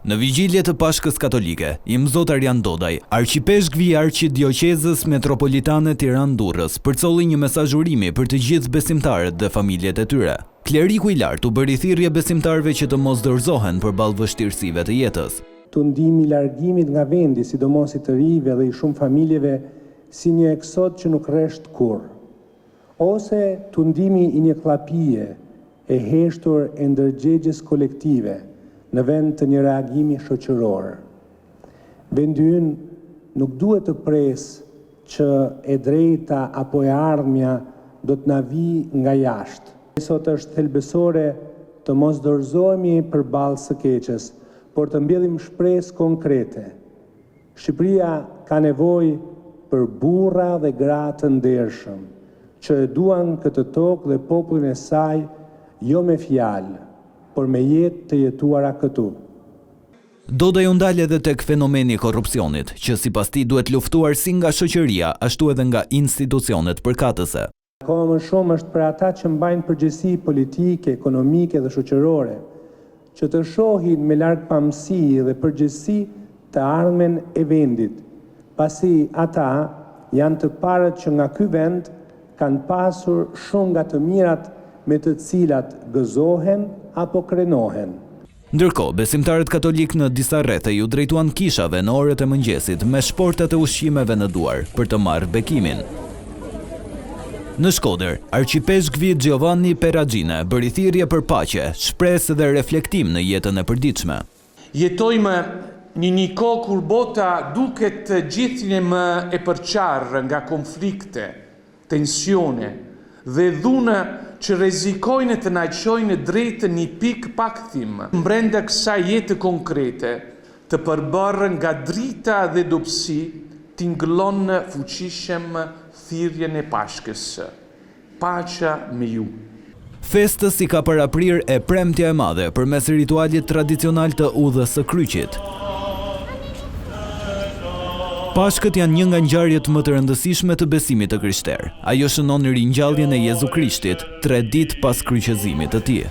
Në vigjilje të Pashkës Katolike, Imzot Arjan Dodaj, Arqipeshkvi i Arqidioqezës Metropolitane Tiranë-Durrës, përcolli një mesazh urimi për të gjithë besimtarët dhe familjet e tyre. Kleriku i lartë u bëri thirrje besimtarëve që të mos dorëzohen përballë vështirësive të jetës. Tundimi i largimit nga vendi, sidomos i të rinjve dhe i shumë familjeve, si një eksod që nuk rresht kurrë. Ose tundimi i një kllapie e heshtur e ndërgjegjes kolektive në vend të një reagimi shoqëror. Vendi ynë nuk duhet të presë që e drejta apo e ardhmja do të na vijë nga jashtë. Sot është thelbësore të mos dorëzohemi përballë së keqes, por të mbjellim shpresë konkrete. Shqipëria ka nevojë për burra dhe gra të ndershëm, që e duan këtë tokë dhe popullin e saj jo me fjalë, por me jetë të jetuara këtu. Dodaj u ndal edhe tek fenomeni i korrupsionit, që sipas tij duhet luftuar si nga shoqëria, ashtu edhe nga institucionet përkatëse. Akoma më shumë është për ata që mbajnë përgjegjësi politike, ekonomike dhe shoqërore, që të shohin me largpamësi dhe përgjegjësi të ardhmen e vendit, pasi ata janë të parët që nga ky vend kanë pasur shumë nga të mirat me të cilat gëzohen apo krenohen. Ndërkohë, besimtarët katolikë në disa rrethe iu drejtuan kishave në orët e mëngjesit me shportat e ushqimeve në duar për të marrë bekimin. Në Shkodër, arqipeshkvi Giovanni Peragine bëri thirrje për paqe, shpresë dhe reflektim në jetën e përditshme. Jetojmë në një kohë kur bota duket gjithnjë e më e përçarë nga konflikte, tensione dhe dhunë që rrezikojnë të na çojnë drejt një pikë pa kthim. Brenda kësaj jete konkrete, të përbërë nga drita dhe dobësi, tingëllon fuqishëm thirrjen e Pashkës. Paqja me ju. Festës i ka paraprirë e Premtja e Madhe përmes ritualit tradicional të Udhës së Kryqit. Pashkët janë një nga ngjarjet më të rëndësishme të besimit të krishterë. Ajo shënon ringjalljen e Jezu Krishtit, tre ditë pas kryqëzimit të tij.